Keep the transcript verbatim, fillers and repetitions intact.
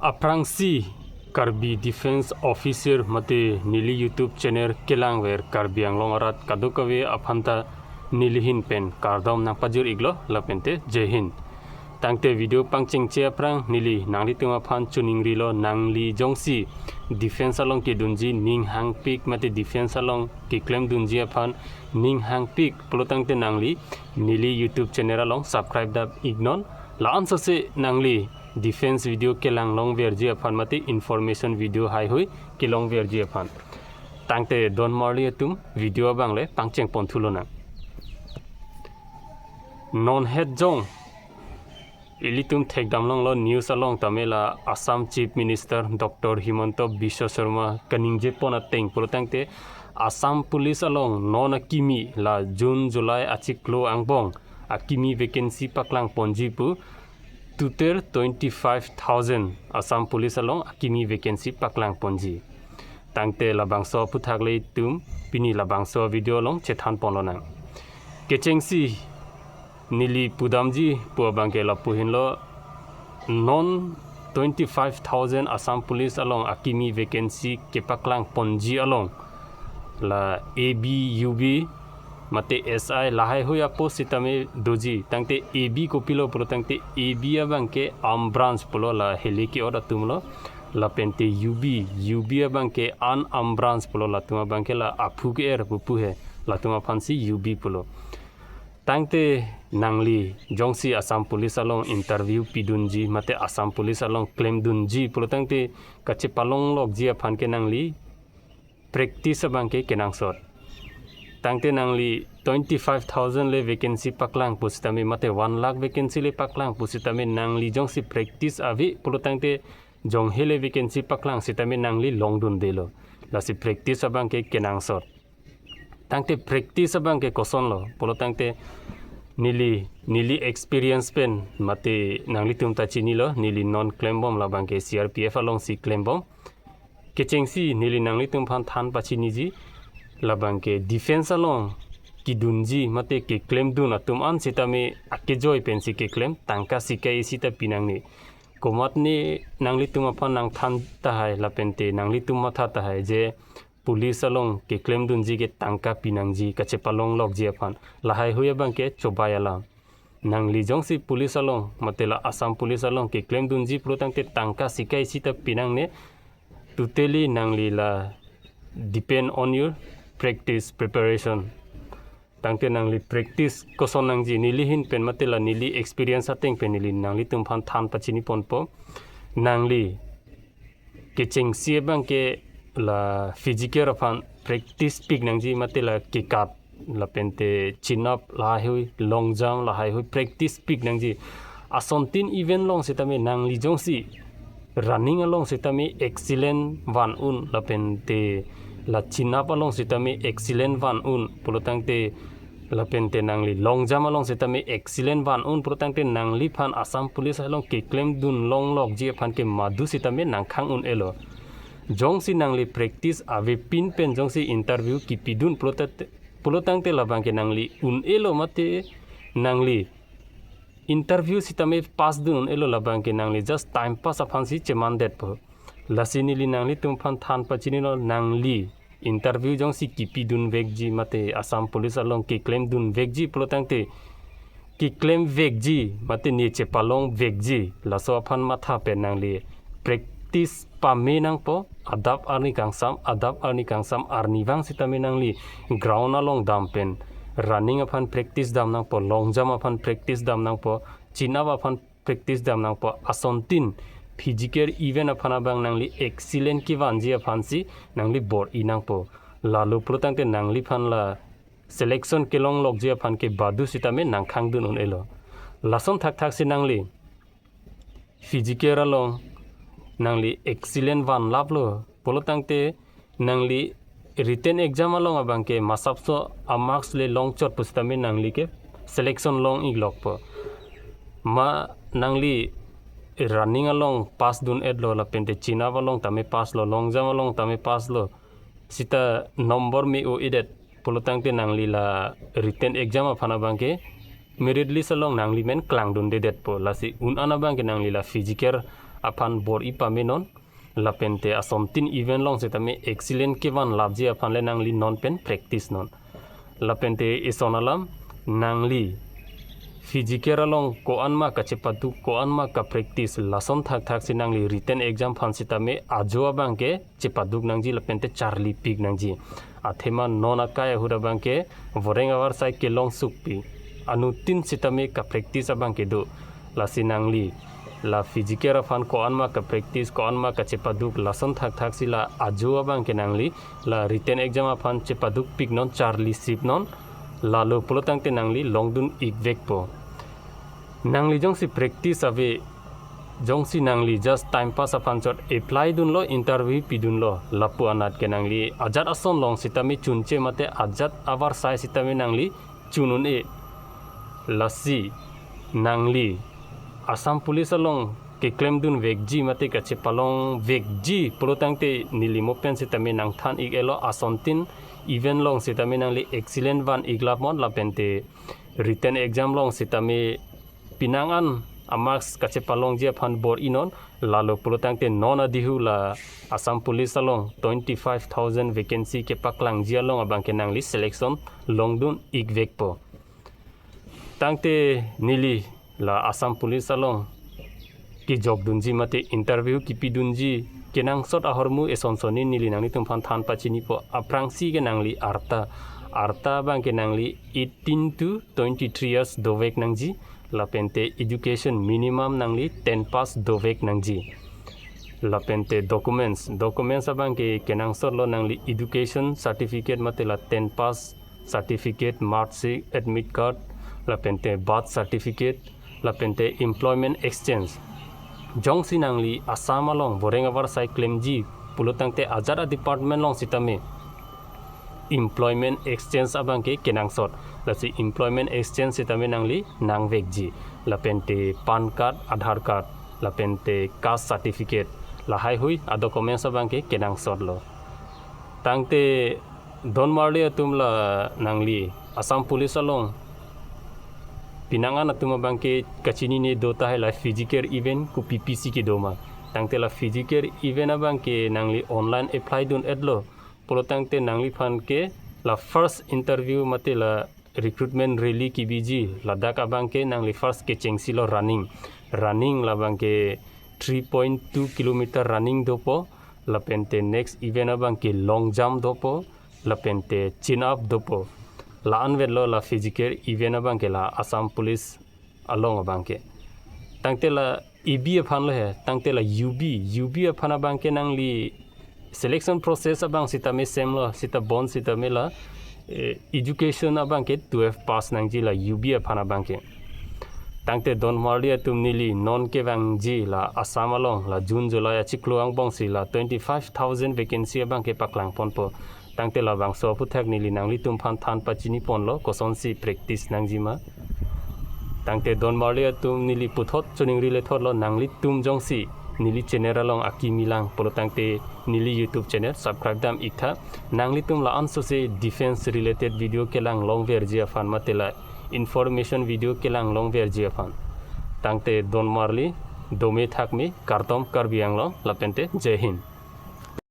Aphrangsi Karbi Defence Officer mate neli YouTube channel kelangver Karbi Anglong arat kadokave aphanta nelihin pen kardom nangpajir-iklo lapente Jai Hind. Tangte video pangchengche aphrang neli nanglitum aphan choningrilo, nangli jongsi defence along kedunji, ning hangpik mate defence along keklemdunji aphan ning hangpik pulotangte nangli neli YouTube channel along subscribe dam-iknon. La-an sose nangli defence video kelang longverji aphan mate information video haihui kelongverji aphan. Tangte don marli atum video abang le pangchengpon thulonang. Non het jong ilitum thekdamlonglo news along tame la Assam Chief Minister Doctor Himanta Biswa Sarma kaningjepon ateng pulotangte Assam Police along non akimi la June July achiklo angbong akimi vacancy paklangponji pu total twenty-five thousand Assam Police along akimi vacancy paklangponji. Tangte labangso aphuthak le itum pini labangso video along chethanponlonang. Kechengsi neli pudamji pu abangke lapu hinlo, non twenty-five thousand Assam Police along akimi vacancy kepaklangponji along la A B, U B mate S I lahaihui apost sitame doji. Tangte A B kopilo pulotangte A B abangke armed branch pulo, la heli ke-ot atumlo. Lapente U B, U B abangke unarmed branch pulo, latum abangke la aphu ke-er pupu he, latum aphansi U B pulo. Tangte nangli jongsi Assam Police along interview pidunji mate Assam Police along klemdunji pulotangte kachepalonglokji aphan ke nangli practice abangke kenangsot. Tangte nangli twenty-five thousand le vacancy paklang pusitame mate one lakh vacancy le paklang pusitame nangli jongsi practice ave pulotangte jonghe le vacancy paklang sitame nangli longdundelo. Lasi practice abangke kenangsot. Tangte practice abangke kosonlo pulotangte neli, neli experience pen mate nanglitum ta chinilo, neli non klembom labangke C R P F alongsi klembom. Kechengsi neli nanglitum aphan than pachiniji, labangke defence along kedunji mate keklemdun atum an sitame akejoi pensi keklem, tangka sika isi ta pinangne. Komatne nanglitum aphan nangthan tahai lapente nanglitum matha tahai je police along keklemdunji ke tangka pinangji kachepalonglokji aphan, lahaihui abangke chobai alam. Nangli jongsi police along mate la Assam Police along keklemdunji pulotangte tangka sika isi ta pinangne, totally nangli la depend on your practice preparation. Tangte nangli practice koson nangji, nelihin pen mate la neli experience ateng pen neli nanglitum aphan than pachiniponpo. Nangli kechengsi abangke la physical aphan practice pik nangji mate la kekat lapente chin up lahaihui, long jump lahaihui practice pik nangji. Asontin event along sitame nangli jongsi running along sitame excellent van un lapente la chin up along sitame excellent van un pulotangte lapente nangli long jump along sitame excellent van un pulotangte nangliphan Assam Police along keklemdun longlokji aphan ke madu sitame nangkhang un-elo. Jongsi nangli practice avepin pen jongsi interview kipidun pulotangte, pulotangte labangke nangli un-elo mate nangli interview sitame pass dun un-elo, labangke nangli just time pass aphansi chemandetpo. Lasi neli nanglitum aphan than pachinilo, nangli interview jongsi kipidunvekji mate Assam Police along keklemdunvekji pulotangte keklemvekji mate ne chepalongvekji laso aphan matha pen nangli practice pame nangpo, adap arni kangsam, adap arni kangsam arnivang sitame nangli ground along dam pen running aphan practice dam nangpo, long jump aphan practice dam nangpo, chin up aphan practice dam nangpo, asontin physical event aphan abang nangli excellent kevanji aphansi nangli bor-i nangpo. Lalo pulotangte nangliphan la selection kelonglokji aphan ke badu sitame nangkhangdun un-elo. Lason thakthaksi nangli physical along nangli excellent vanlaplo pulotangte nangli written exam along abangke masapso a marks le longchot pusitame nangli ke selection long-iklokpo. Ma nangli running along pass dun-etlo lapente chin up along tame pass lo, long jump along tame pass lo, sita number me-o-edet pulotangte nangli la written exam aphan abangke merit list along nangli men klangdundedetpo. Lasi un-an abangke nangli la physical aphan bor-i pamenon. Lapente asontin event along sitame excellent kevan lapji aphan le nangli non pen practice non. Lapente ison alam, nangli physical along ko-an ma kachepaduk, ko-an ma kapractice, lason thakthak si nangli written exam aphan sitame ajo abangke chepaduk nangji lapente charlipik nangji. Athema non akai ahut abangke voreng avarsai kelong sukpi. Anuttin sitame kapractice abangke do. Lasi nangli la physical aphan ko-an ma kapractice, ko-an ma kachepaduk, lason thakthak si la ajo abangke nangli la written exam aphan chepadukpik non, charlisip non. Lalo pulo tangte nangli longdun-ik vekpo. Nangli jongsi practice ave, jongsi nangli just time pass aphan chot apply dunlo, interview pidunlo, lapu anat ke nangli ajat ason along sitame chunche mate ajat avarsai sitame nangli chun un-e. Lasi nangli Assam Police along keklemdun vekji mate kachepalong vekji pulo tangte neli mo pen sitame nangthan-ik-etlo, asontin event along sitame nangli excellent van-ik lapmon lapente written exam along sitame pinang an a-marks kachepalongji aphan bor-i non. Lalo pulo tangte non adihu la Assam Police along twenty-five thousand vacancy kepaklangji along abangke nangli selection longdun-ik vekpo. Tangte neli la Assam Police along kejokdunji mate interview kipidunji kenangsot ahormu eson sonni neli nanglitum aphan than pachinipo. Aphrangsi ke nangli arta, arta abangke nangli eighteen to twenty-three years dovek nangji. Lapente education minimum nangli ten pass dovek nangji. Lapente documents, documents abangke kenangsotlo, nangli education certificate mate la ten pass certificate, mark sheet, admit card, lapente birth certificate, lapente employment exchange. Jongsi nangli Assam along voreng avarsai klemji pulo tangte ajat a-department along sitame employment exchange abangke kenangsot. Lasi employment exchange sitame nangli nangvekji. Lapente PAN card, Aadhaar card, lapente caste certificate, lahaihui a-documents abangke kenangsotlo. Tangte donmarli atum, la nangli Assam Police along pinang an atum abangke kachinine do tahai, la physical event kopi pisi kedo ma. Tangte la physical event abangke nangli online apply dun-etlo pulo tangte nangliphan ke la first interview mate la recruitment rally kibiji ladak abangke nangli first kechengsilo running. Running labangke three point two kilometer running dopo, lapente next event abangke long jump dopo, lapente chin up dopo. La-anvetlo la physical event abangke la Assam Police along abangke. Tangte la A B aphanlo he, tangte la U B, U B aphan abangke nangli selection process abang sitame same lo, sita bond sitame la, eh, education abangke twelve pass nangji la U B aphan abangke. Tangte donmarli atum, neli non kevangji la Assam along la June July achiklo angbongsi la twenty-five thousand vacancy abangke paklangponpo. Tangte labangso aphuthak neli nanglitum aphan than pachiniponlo kosonsi practice nangjima. Tangte donmarli atum, neli puthot choningri lethotlo, nanglitum jongsi neli channel along akimi lang pulo tangte neli YouTube channel subscribe dam-iktha. Nanglitum la-ansose defense related video kelang longverji aphan mate la information video kelang longverji aphan. Tangte donmarli, dome thakme, kardom Karbi Anglong, lapente Jai Hind.